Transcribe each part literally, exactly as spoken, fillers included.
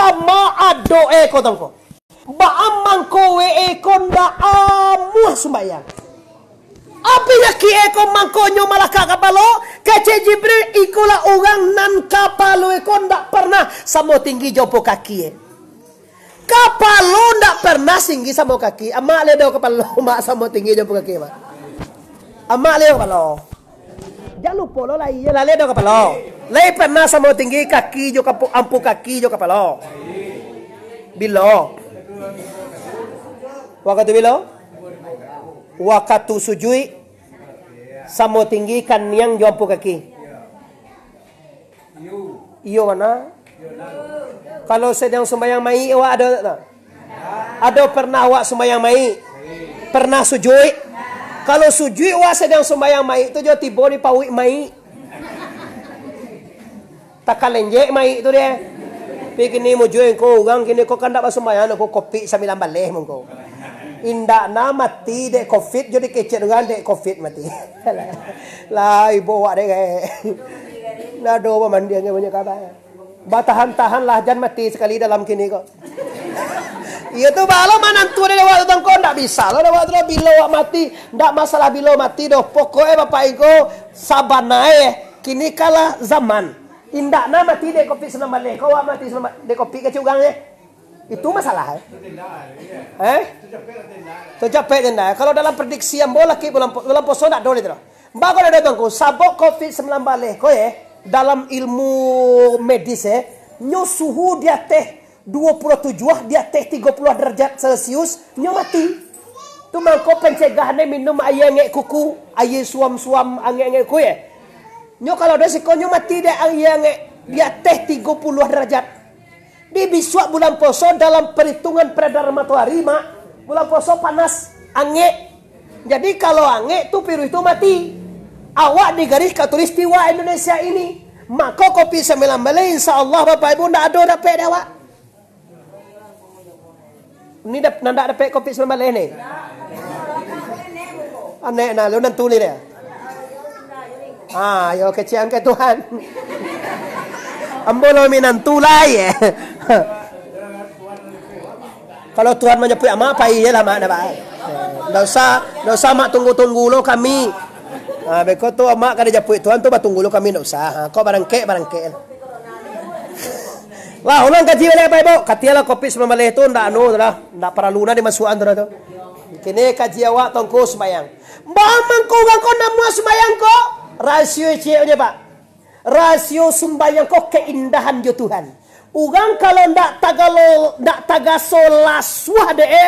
Amak ado eko tongko. Baa mangko we eko ndak amuah sumbayang. Api nyaki eko mangkonyo malakak kapalo, kecek Jibril, ikolah urang nan kapalo eko ndak pernah samo tinggi jo ampo kaki e. Kapalo ndak pernah tinggi samo kaki. Amak le do kapalo, mak samo tinggi jo ampo kaki, mak. Amak le do kapalo. Jan lupo lo lai, iyo lah le do kapalo. Lai pernah samo tinggi kaki jo kapo-, ampo kaki jo kapalo. Bilo? Wakatu bilo? Wakatu sujuik samo tinggi kaniang jo ampo kaki. Iyo, mana? Kalau sadang sumbayang mayik, awak ado tak? Ado pernah awak sumbayang mayik? Pernah sujuik? Kalau sujuik awak sadang sumbayang mayik tu, jo tibo di pauik mayik. Takalenjek mayik tu deh. Tapi kini mujua ko urang kini ko kan ndak basumbayang ko covid sambilan baleh mangko. Indak na mati dek covid, jo dikecek urang dek covid mati. Lah, ibo awak dek gaek. Ndak ado pamandiannyo banyak kaba. Batahan-tahan lah, jan mati sakali dalam kini ko. Iyo tu, baa lo manantu dek awak tu, tongko, ndak bisa lo dek awak tu lo, bilo awak mati, ndak masalah bilo mati doh. Pokoknyo Bapak Ibu, sabana e, kini kalah zaman. Indak na mati dek covid sambilan baleh ko, awak mati sambilan baleh dek covid kecek urang e. Itu masalah, eh? Eh? Tacapek tenda. Kalau dalam prediksi ambo, laki bulan po-, bulan poso ndak ado lai tu lah. Baa kok ndak ado, Tuanku? Sabab covid sambilan baleh ko, eh, dalam ilmu medis, eh, nyo suhu di ateh duo puluah tujuah, di ateh tigo puluah derajat Celcius, nyo mati. Tu mangko pancegahan e minum aia angek kuku, aia suam-suam angek-angek kuku, eh. Nyo kalau ado siko nyo mati dek aia angek di ateh tigo puluah derajat. Di bisuak bulan poso dalam perhitungan peredaran matoari, mak, bulan poso panas, angek. Jadi, kalau angek tu piruih tu mati. Awak di garis khatulistiwa Indonesia ini. Mako, covid sambilan baleh, insya Allah, Bapak Ibu, ndak ado dapek dek awak. Ni dap-, nan ndak dapek covid sambilan baleh ni. Anek nah, lu nantu ni dia. Ah, yo kecek angke Tuhan. Ambo lo minantu lai, eh. Kalau Tuhan manjapuik amak, pai je lah, mak, dah, Pak. Eh, ndak usah, ndak usah, mak, tunggu-tunggu lo kami. Ah, beko tu amak kada japuik Tuhan tu, batunggu lo kami, ndak usah. Ha, kok barangkek, barangkek. Lah, ulang kaji baliak, Bapak Ibu. Katialah covid sambilan baleh tu, ndak anu tu lah. Ndak paralu nah dimasuakan tu lah tu. Kini kaji awak tongko sumbayang. Baa mangko urang ko namuah sumbayang ko? Rasio ciek nyo, Pak. Rasio sumbayang ko keindahan jo Tuhan. Urang kalau ndak tagalo, ndak tagaso lasuah dek e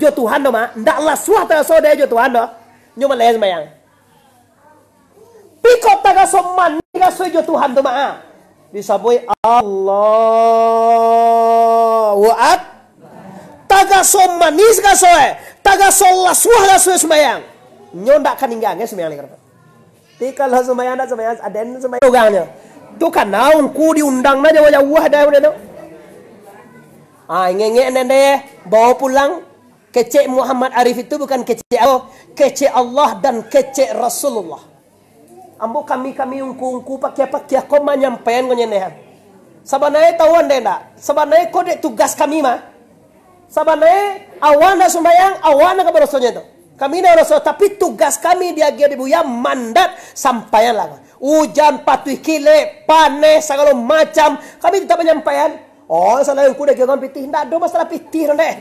jo Tuhan doh, mak. Ndak lasuah tagaso dek e jo Tuhan doh. Nyo maleh sumbayang. Piko tagaso manih raso jo Tuhan tu, mak, ah. Disabuik Allahu Ak-, tagaso manih raso, eh. Tagaso lasuah raso sumbayang. Nyo ndak ka ninggakan sumbayang lai. Tapi kalau sumbayang ndak sumbayang, aden sumbayang urangnyo. Tu kan naungku diundang nah jauah-jauah dah udah tu. Ah, ingek-ingek nende, bawa pulang. Kecek Muhammad Arif itu bukan kecek Allah, kecek Allah dan kecek Rasulullah. Ambo kami-kami ungku-ungku pakia-pakia ko manyampaian ko nyenehan. Sabananyo tahu ande ndak? Sabananyo ko dek tugas kami mah. Sabananyo awak ndak sumbayang, awak ndak ka barosonyo tu. Kami ndak baroso, tapi tugas kami diagiah di buya mandat sampaianlah. Ujan patuih kilek, paneh sagalo macam, kami tetap manyampaian. Oh, salah ungku dek urang pitih. Ndak ado masalah pitih tu, ndeh.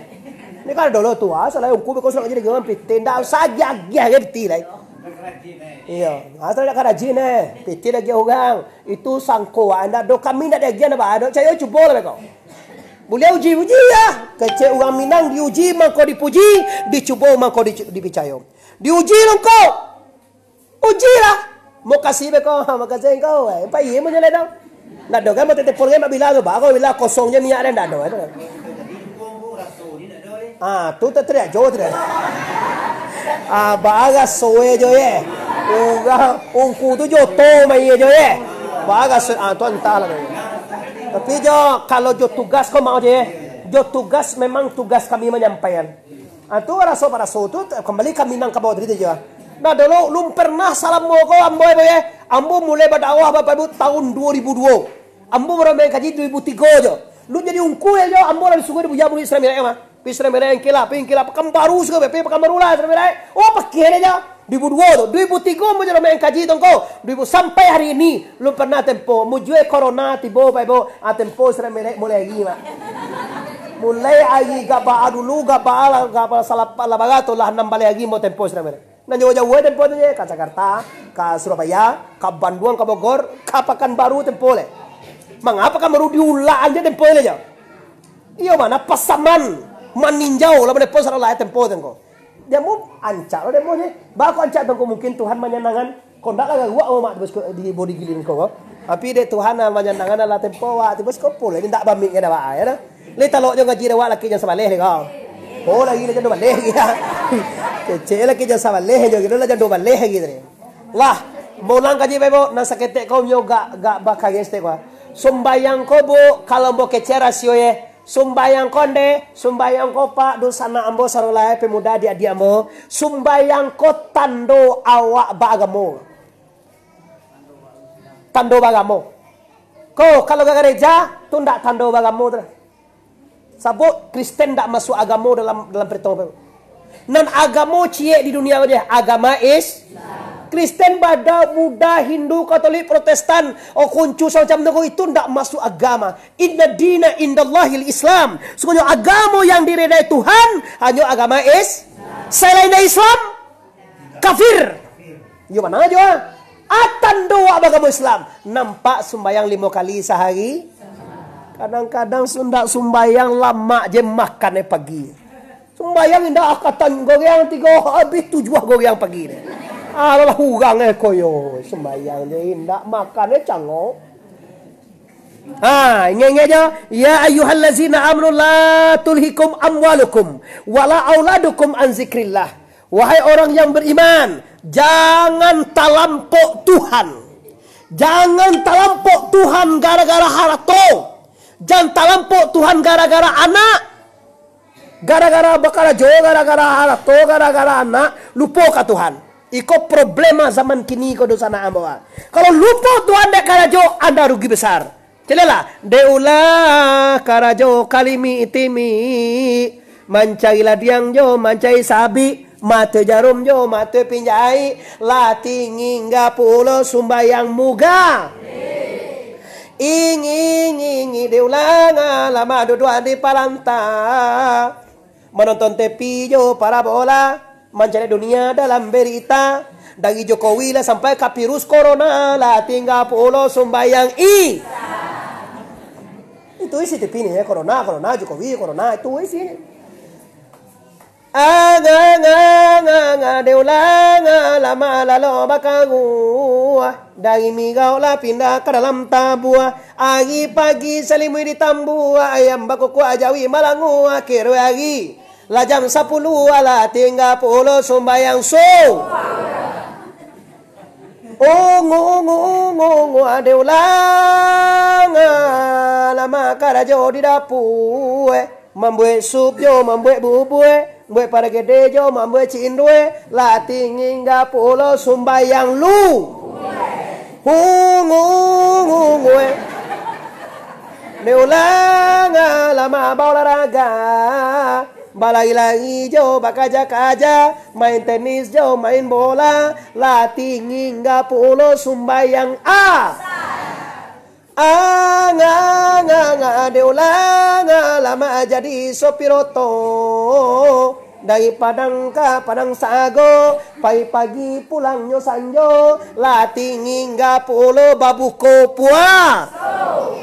Ni kan dulu tu, ah, salah ungku beko sudah jadi urang pitih. Ndak usah agiah-agiah agiah pitih lai. Iyo, asal ndak karajin, eh. Pitih lagi urang. Itu sangko, ah, ndak ado kami ndak diagiah ndak ba-, ado cayo cubo lah beko. Buliah uji-uji lah. Kecek urang Minang diuji mangko dipuji, dicubo mangko di-, dipicayo. Diuji lo ngko. Uji lah. Makasih beko, makasih engkau. Eh, empat iye mo nyalai dong. Ndak ado kan, mau telepon kan, bila tu, baru bila kosong je niat dia, ndak ado, eh, tu. Ah, tu tak teriak jo tu dah. Ah, baraso eh jo, eh. Urang ungku tu joto mai eh jo, eh. Baraso, ah, tu entahlah. Tapi jo, kalau jo tugas ko mau je, eh. Jo tugas memang tugas kami manyampaian. Ah, tu raso-raso tu, kambali ka Minang ka bawah tadi tu jo. Nah, dulu lum pernah salamo ko ambo, ambo, eh. Ambo mulai badakwah, Bapak Ibu, tahun dua ribu dua. Ambo baru main kaji dua ribu tiga jo. Lu jadi ungku ajo, ambo lah disuruah di Buya Mulu Isra Mi'raj mah. Pi Isra Mi'raj, Inqilab, pi Inqilab, Pekanbaru sudah, pi Pekanbaru lah Isra Mi'raj. Oh, pakiah ajo. Dua ribu dua tu, dua ribu tiga ambo jadi main kaji tu ko. Dua ribu sampai hari ini, lu pernah tempo. Mujue corona tibo, Pak Ibu. Ah, tempo Isra Mi'raj mulai lagi, Mak. Mulai lagi gabaa dulu, gabaa lah, gabaa salapa lah barato lah, anam baleh lagi mau tempo Isra Mi'raj. Nan jauah-jauah tempo tu je, ka Jakarta, ka Surabaya, ka Banduang, ka Bogor, ka Pakanbaru tempo le. Manga Pakanbaru diulak aja tempo le jo. Iyo mah, Pasaman, Maninjau, lah tempo salah tempo tu ko. Dia mau ancak lah tempo je. Bako ancak tu ko, mungkin Tuhan manyanangan. Kondak lah garuak awak mak di bos ko, di bodi giling ko. Tapi dek Tuhan lah manyanangan lah tempo awak, tibo sikopo lah, indak bamik ya dah, Pak, ya dah. Lai talok jo ngaji dek awak, laki jam sabaleh dek kau. Oh, lagi lah jam dua baleh lagi ya. Kecek laki jam sabaleh jo, kiro lah jam dua baleh lagi tadi. Lah, mulang kaji, Bapak Ibu, nan saketek kau nyo gak, gak bakages tek kau. Sumbayang ko, Bu, kalau ambo kecek rasio ye. Sumbayang ko nde, sumbayang ko, Pak, dunsanak ambo, sarolah, pemuda, adiak-adiak ambo. Sumbayang ko tando awak baagamo. Tando baagamo. Ko, kalau ka gareja, tu ndak tando baagamo tu lah. Sabab Kristen ndak masuak agamo dalam, dalam perhitungan. Nan agamo ciek di dunia ko je, agama Is-, Kristen, Bada, Buddha, Hindu, Katolik, Protestan, oh, Konghucu, samacam tu ko, itu ndak masuak agama. Inna dina indallahil Islam. Sungguhnyo agamo yang diridai Tuhan hanyo agama Is-, salain dari Islam, kafir. Iyo, mano jo, ah? Atan doa bagamo Islam. Nampak sumbayang limo kali sahari. Kadang-kadang su-, ndak sumbayang, lamak je makan eh pagi. Sumbayang indak akatan goreang tigo, habis tujuah goreang pagi deh. Alah urang eh koyo, sumbayang je indak, makan eh cangok. Ha, ingat-ingat je. Ya ayyuhallazina amanu la tulhikum amwalukum wala auladukum an zikrillah. Wahai orang yang beriman, jangan talampok Tuhan. Jangan talampok Tuhan gara-gara harato. Jangan talampok Tuhan gara-gara anak. Gara-gara bakarajo, gara-gara harato, gara-gara anak, lupo ka Tuhan. Iko problema zaman kini ko, dunsanak ambo. Kalau lupo Tuhan dek karajo, anda rugi besar. Caliaklah, dek ulah karajo kalimi-itimi, mancari ladiang jo, mancari sabik, mato jarum jo, mato pinjai, lah tinggi pulo sumbayang muga. Ingi, ingi, ingi, dek ulah, lama duduak di palanta. Manonton T V jo parabola, mancari dunia dalam berita. Dari Jokowi lah sampai ka virus corona, lah tingga pulo sumbayang i-, itu isi T V ni ya, corona, corona, Jokowi, corona, itu isi. Anga, anga, anga, anga, dek ulah, anga, lama lalo bakaruah. Dari mirau lah pindah ka dalam tabuah. Ari pagi salimui di tambuah, ayam bakukuak jawi malangua, kiro ari lah jam sapuluah, alah tingga pulo sumbayang su-, ungu, ungu, ungu, ungu, ade ulang, ah, lama karajo di dapua, eh. Mambuek sup jo, mambuek bubue, mambuek paragede jo, mambuek cindue, lah tingga pulo sumbayang lu. Hungu, hungu, eh. Ni ulang, ah, lama baolahraga, balari-lari jo, bakaja-kaja, main tenis jo, main bola, lah tingga pulo sumbayang a-, Anga, anga, anga, ade ulang, ah, lama jadi sopir oto. Dari Padang ka Padang Sago, pai pagi pulangnyo sanjo, lah tingga pulo babuko puaso.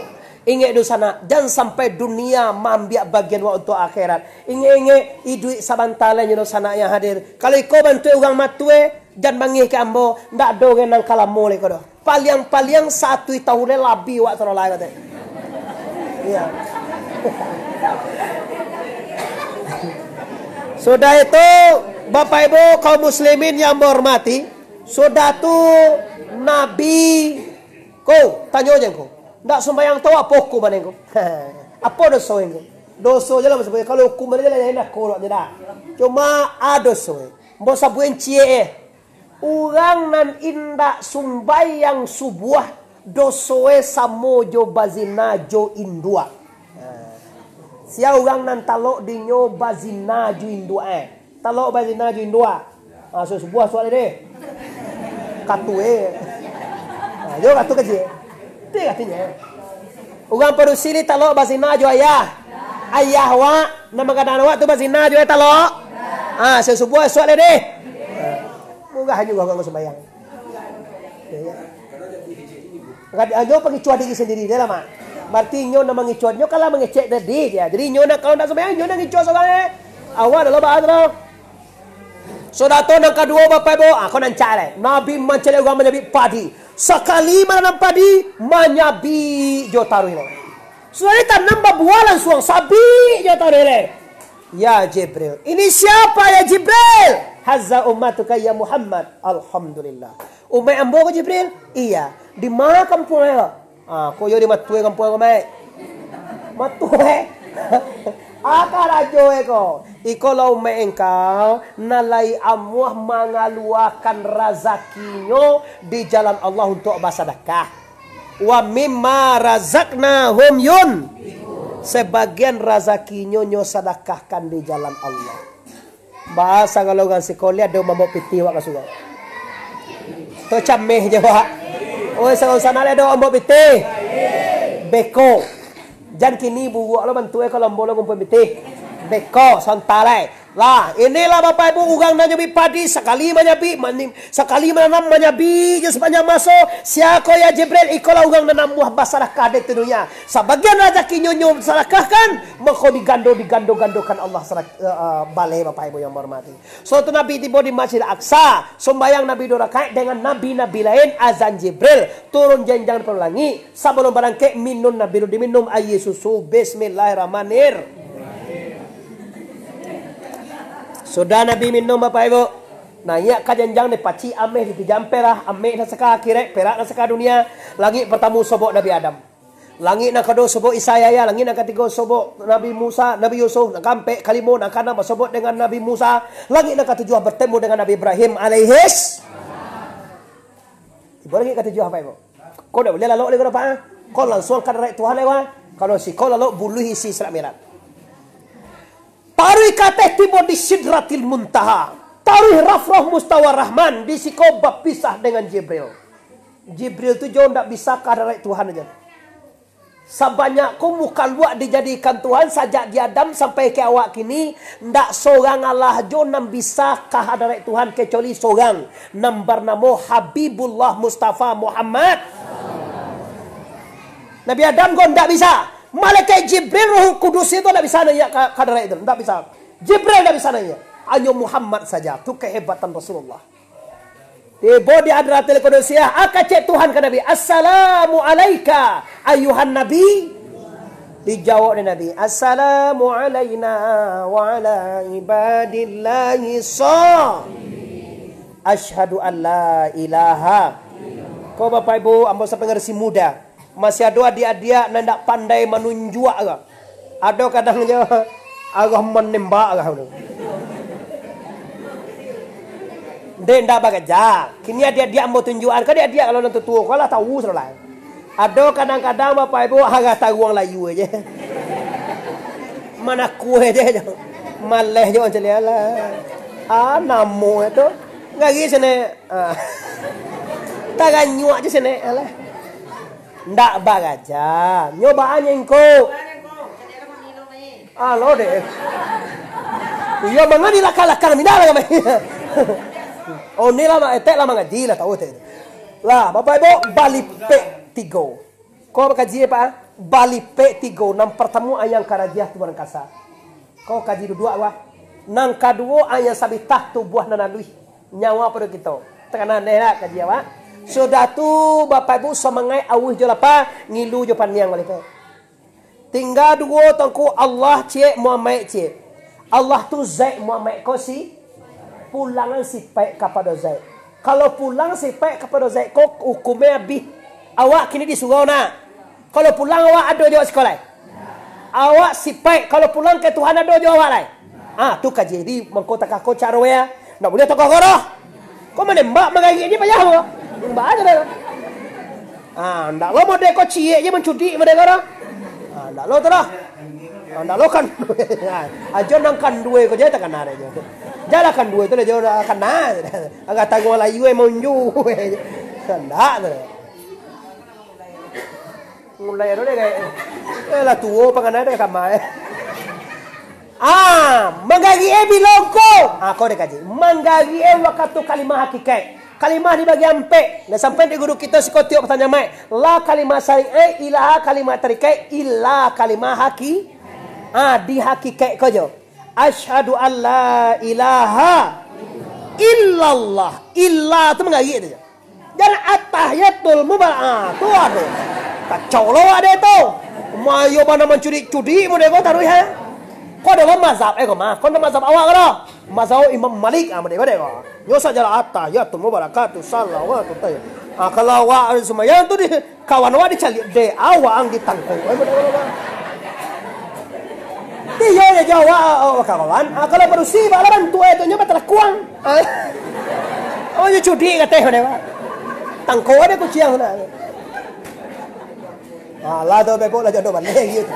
Ingek dunsanak, jan sampai dunia maambiak bagian wak untuak akhirat. Ingek-ingek, iduik sabanta lai nyo dunsanak yang hadir. Kalau iko bantuak urang matue, jan bangih ka ambo, ndak ado urang nan ka lamo lai ko doh. Paliang-paliang satu tahun lai labiah wak tololai, kato. Iya. Sudah itu, Bapak Ibu kaum muslimin yang ambo hormati, sudah tu Nabi, ko, tanyo je ko. Ndak sumbayang tu apo hukuman ko? Apo doso ko? Doso je lah maksudnyo. Kalau hukuman je lah, enak kolok je dah. Cuma ado doso. Ambo sabuikan ciek eh. Urang nan indak sumbayang subuah, dosoe samo jo bazina jo induak. Sia urang nan talok dinyo bazina jo induak, eh. Talok bazina jo induak. Ah, so subuah suak deh. Katu, eh. Ah, jo katu kecil. Ti katunyo. Urang padusi ni talok bazina jo ayah. Ayah awak, nan manggadang awak tu bazina jo, eh, talok. Ah, so subuah suak deh. Ah. Murah juo urang sumbayang. Ya, ya. Nyo pangicuah diri sandiri, dah lah, Mak. Bararti nyo nan mangicuah, nyo kan lah mangecek tadi, ya. Jadi, nyo nak, kalau nak sumbayang, nyo nak ngicuah surang, eh. Awak dah lah bahas, dah. Sudah tu, nan kaduo, Bapak Ibu, ah, ko nan cak, eh. Nabi mancaliak urang manyabik padi. Sakali mananam padi, manyabik jo taruih, eh. Sudah ditanam babuah, langsuang sabik jo taruih, eh. Ya Jibril. Ini siapa, ya Jibril? Haza ummatuka, ya Muhammad. Alhamdulillah. Umaik ambo ko, Jibril? Iya. Di ma kampuang ko? Ah, ko yo di Matue kampuang ko, Maik. Matue? Aka rajo ko. Iko lah umaik engkau, nan lai amuah mangaluakan razakinyo di jalan Allah untuak basadakah. Wa mimma razaqnahum yun. Sabagian razakinyo nyo sadakahkan di jalan Allah. Baa sagalo urang siko lai ado mambaok pitih awak ka surau. Tu cameh je awak. Oi, sagalo sana lai ado mambaok pitih. Beko. Jan kini buruak lo bantuak e, kalau ambo lo ngumpul pitih. Beko, sonta lai. Lah, inilah Bapak Ibu urang nan nyabik padi, sakali manyabik, mani-, sakali mananam manyabik je sapanjang maso. Sia ko ya Jibril? Ikolah urang nan amuah basadakah di dunia. Sabagian razakinyo nyo sadakahkan, mako digando, digando-gandokan Allah sadak-, eh, eh, baleh, Bapak Ibu yang bahormati. Suatu tu Nabi tibo di Masjid Aqsa, sumbayang Nabi duo rakaat dengan nabi-nabi lain, azan Jibril, turun janjang dari langik, sabalum barangkek minum Nabi dulu diminum aia susu, Bismillahirrahmanirrahim. Sudah Nabi minum, Bapak Ibu, naiak ka janjang dipacik ameh di tijan perak, ameh nan saka akhirat, perak nan saka dunia. Langik partamo sobok Nabi Adam. Langik nan kaduo sobok Isa Yahya, langik nan katigo sobok Nabi Musa, Nabi Yusuf, nan kaampek, kalimo, nan kaanam basobok dengan Nabi Musa, langik nan katujuah bertemu dengan Nabi Ibrahim alaihis. Ibo langik katujuah, Bapak Ibu. Ko ndak buliah lalok lai ko, Pak, ah. Ko langsuang ka hadaraik Tuhan lai, wah. Kalau siko lalok buluih isi Isra Mi'raj. Taruih ka ateh tibo di Sidratil Muntaha. Taruih Rafrah Mustawa Rahman, di siko bapisah dengan Jibril. Jibril tu jo ndak bisa ka hadaraik Tuhan aja. Sabanyak ko mukhaluak dijadikan Tuhan sajak di Adam sampai ka awak kini, ndak sorang alah jo nan bisa ka hadaraik Tuhan kecuali sorang, nan barnamo Habibullah Mustafa Muhammad. Nabi Adam ko ndak bisa. Malaikat Jibril, Roh Kudus itu ndak bisa naiak ka, ka hadaraik itu, ndak bisa. Jibril ndak bisa naiak. Hanyo Muhammad saja. Tu kehebatan Rasulullah. Tibo di Hadratil Qudusiah, aka cek Tuhan ka Nabi, "Assalamu alaika, ayuhan Nabi." Dijawab dek Nabi, "Assalamu alaina wa ala ibadillahi sha-, asyhadu an la ilaha." Ko Bapak Ibu, ambo sapengarsi muda. Masih ado adiak-adiak nan indak pandai manunjuak ko. Ado kadang jo arah manembak ko. Dek, indak bagaja. Kini adiak-adiak ambo tunjuakan, ko adiak-adiak kalau nan tuo-tuo ko lah tahu sudah lah. Ado kadang-kadang Bapak Ibu arah taruang layu aja. Manakua aja. Maleh jo macam ni lah. Ah, namo tu. Ngari sini. Ah. Taranyuak je sini, alah. Ndak baraja. Nyo baa nyo ingko. Alo deh. Iyo, mangadi lakang-lakang, minda lah kami. Oh, ni lah, etek lah mangaji lah, tahu etek. Lah, Bapak Ibu, balipek tigo. Ko kaji, Pak, ah? Balipek tigo, nan partamo ayang karajiah tubuah nan kasa. Ko kaji duduak, wah. Nan kaduo ayang sabitah tubuah nan aluih. Nyawa pado kito. Takana aneh lah kaji awak. Sudah tu, Bapak Ibu, samangaik auih jo lapa, ngilu jo paniang balipek. Tingga duo tongku Allah ciek, Muhammad ciek. Allah tu Zat, Muhammad ko si-, pulangan sipaik kapado Zat. Kalau pulang sipaik kapado Zat ko, hukumnyo abih. Awak kini di surau nak. Kalau pulang awak ado jo awak siko lai. Awak sipaik, kalau pulang ka Tuhan ado jo awak lai. Ah, tu kaji. Jadi, mangko takah ko caro ya. Ndak buliah tokoh goroh. Ko manembak, manggarik ni payah ko. Nembak aja dah. Ah, ndak lo model ko ciek je mancudik model ko dah. Ah, ndak lo tu dah. Ndak lo kan. Ajo nan kan duo ko je takana dek jo. Jalah kan duo tu lah jo takana. Agak tangguang layu eh monju. Ndak tu. Mulai ado deh kayak, eh, lah tuo pangana deh kama eh. Ah, manggagik eh biloko. Ah, kau deh kaji. Manggagik eh wakatu kalimah hakikat. Kalimah dibagi ampek. Nah, sampai di guru kita siko tiok patanya mai. La kalimah syari'ah, ilaha kalimah tarikat, illa kalimah haki. Ah, di hakikat ko jo. Asyhadu an la ilaha illallah. Illa tu manggagik tu jo. Jan atahiyatul mubarak. Ah, tu aduh. Kacau lo awak deh tu. Mayo bana mancudik-cudik mo deh ko taruih ha. Ko ado mazhab eh ko mah. Ko ado mazhab awak ko dah. Mazhab Imam Malik ah mo deh ko deh ko. Nyo sajalah atahiyatul mubarakatuh salawatut tayyib. Ah, kalau awak ada sembahyang tu di kawan awak dicaliak deh awak ang ditangkok. Eh, mo deh ko deh ko. Iyo, iyo, jawab, ah, ah, kawan. Ah, kalau padusi, bak lah bantu, eh, tu nyo batalakuang. Ah. Oh, nyo cudik kateh, mana, Pak? Tangko ada kuciang sana. Alah, tu bebok lah jodoh balik, gitu.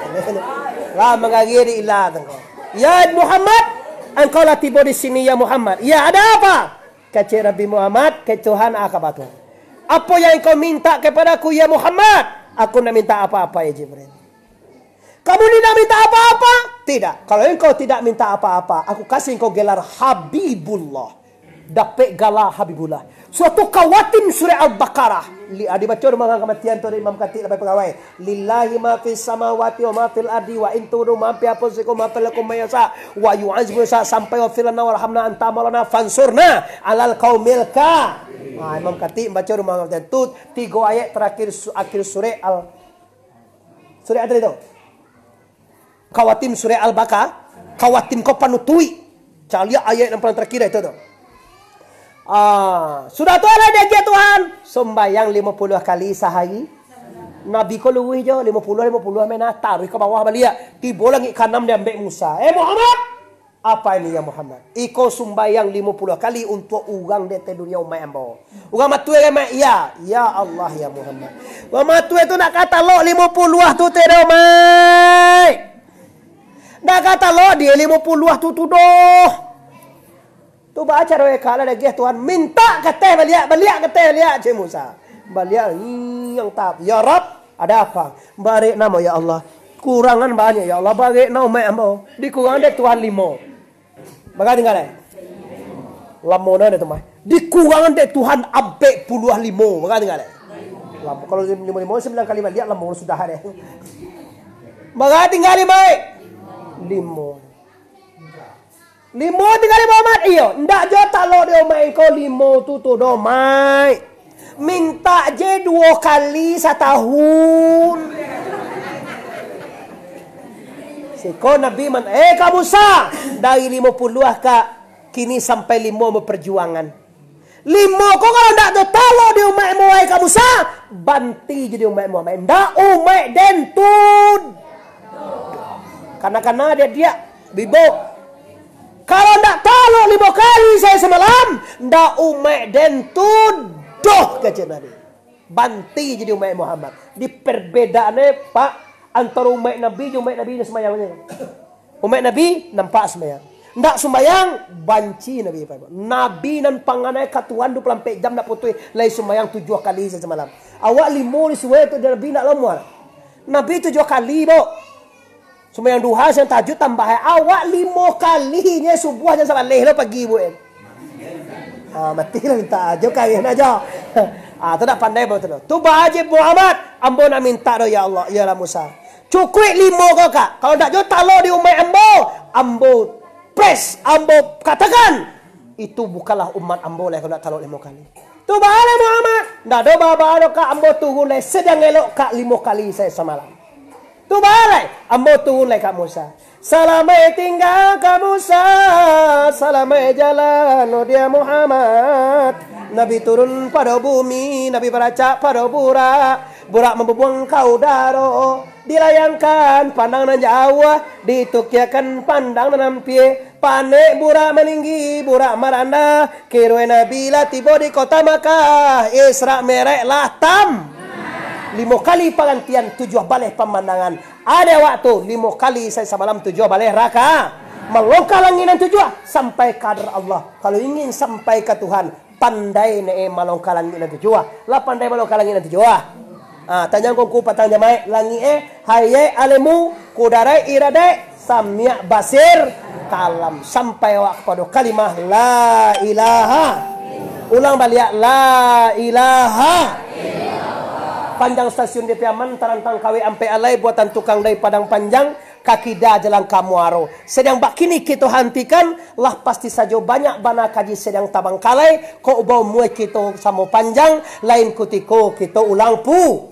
Lah, manggagia di ilah, tangko. "Ya Muhammad, engkau lah tibo di sini, ya Muhammad." "Ya, ada apa?" Kecek Nabi Muhammad, "Ke Tuhan, ah, kabar Tuhan. Apa yang engkau minta kepadaku, ya Muhammad?" "Aku nak minta apa-apa, ya Jibril." "Kamu ni nak minta apa-apa?" "Tidak. Kalau engkau tidak minta apa-apa, aku kasih engkau gelar Habibullah." Dapek gala Habibullah. Suatu kawatin surah Al-Baqarah. Li-, ah, dibaco rumah kamatian tu dari Imam Katik labai pagawai. "Lillahi ma fis samawati wa ma fil ardi wa in tudu ma fi anfusikum ma fil lakum mayasa wa yu'azimu sa sampai wa filana warhamna anta maulana fansurna alal qaumil ka." Ah, Imam Katik baca rumah kamatian tu tiga ayat terakhir su-, akhir surah Al-, surah apa tadi tu? Kawatim surah Al-Baqarah, kawatim ko panutuik. Caliak ayat nan paling terakhir itu tu. Ah, sudah tu lah diagiah Tuhan, sumbayang lima puluh kali sahari. Nabi ko luruih jo, lima puluh, lima puluh mena, taruih ka bawah baliak. Tibo langik kanam diambek Musa. "Eh Muhammad, apa ini ya Muhammad?" "Iko sumbayang lima puluh kali untuak urang di ateh dunia umaik ambo." Urang matuai kan, Mak? "Iya." "Ya Allah, ya Muhammad. Urang matuai tu nak ka talok limo puluah tu, teh, doh, Mak. Nak ka talok dia limo puluah tu, tu doh." Tu baa caro eka lah dagih Tuhan. Mintak ka teh baliak, baliak ka teh baliak, cek Musa. Baliak, yang tap. "Ya Rab, ada apa?" "Barek namo, ya Allah. Kurangan banyak, ya Allah. Barek namo, Mak, ambo. Dikurangan dek Tuhan limo." Baga tingga lai? Lamo na tu mah. Dikurangan dek Tuhan ampek puluah limo. Baga tingga lai? Lamo. Kalau limo limo, sambilan kali baliak, lamo sudah deh. Baga tingga lai, Mai? Limo. Limo tingga lai, Muhammad? Iyo, ndak jo talok di umaik engkau limo tu, tu doh, Mai. Mintak je duo kali satahun. Siko Nabi man-, "Eh, ka Musa, dari limo puluah ka kini sampai limo baparjuangan. Limo ko kalau ndak tatalok di umaikmu, wahai ka Musa, banti je di umaikmu, Muhammad. Ndak umaik den tu." Kana-kana dia, dia, bibo. "Kalau ndak talok limo kali sahari samalam, ndak umaik den tu doh," kecek Nabi. Banti jadi umaik Muhammad. Di perbedaannya, Pak, antara umaik Nabi jo umaik Nabi nan sumbayang. Umaik Nabi nampak sumbayang. Ndak sumbayang, banci Nabi, Pak. Nabi nan panganai ka Tuhan dua puluh ampek jam ndak putuih, lai sumbayang tujuah kali sahari samalam. Awak limo disuruah tu Nabi ndak lomo. Nabi tujuah kali, Bok. Sumbayang duha, sumbayang tahajud, tambah awak limo kali nyo subuah jam sabaleh lo pagi buek. Ah, mati lah minta ajo, kawin ajo. Ah, tu dak pandai batul. Tu baa je Muhammad, ambo nak minta doh ya Allah, ya Allah Musa. Cukuik limo ko, Kak. Kalau dak jo talok di umaik ambo, ambo press, ambo katakan, itu bukanlah umat ambo lah kalau dak talok limo kali. Tu baa lai Muhammad, ndak ado baa-baa doh, Kak, ambo turun lai sadang elok, Kak, limo kali sahari samalam. Tu baa lai, ambo turun lai ka Musa. Salamaik tingga ka Musa, salamaik jalan, oh dia Muhammad. Nabi turun pado bumi, Nabi baracak pado burak, burak mambubuang ka udaro. Dilayangkan pandang nan jauah, ditukiakan pandang nan ampia. Panek burak maninggi, burak marandah. Kiroe Nabi lah tibo di kota Makkah. Isra Mi'raj lah tam. Limo kali pagantian tujuah baleh pamandangan. Ado waktu limo kali sahari samalam tujuah baleh raka. Malongkah langik nan tujuah sampai ka hadrat Allah. Kalau ingin sampai ka Tuhan, pandai ne eh malongkah langik nan tujuah. Lah pandai malongkah langik nan tujuah. Ah, tanyang kongku patang jamaik, langik eh, hayek alemu, kudarai iradai, samiak basir, kalam. Sampai awak kapado kalimah la ilaha. Ulang baliak, la ilaha. Panjang stasiun di Piaman, tarantang kawek ampek alai, buatan tukang dari Padang Panjang, ka kida jalan ka Muaro. Sadang bakini kito hantikan, lah pasti sajo banyak bana kaji sadang tabangkalai, kok baumua kito samo panjang, lain kutiko kito ulang pu.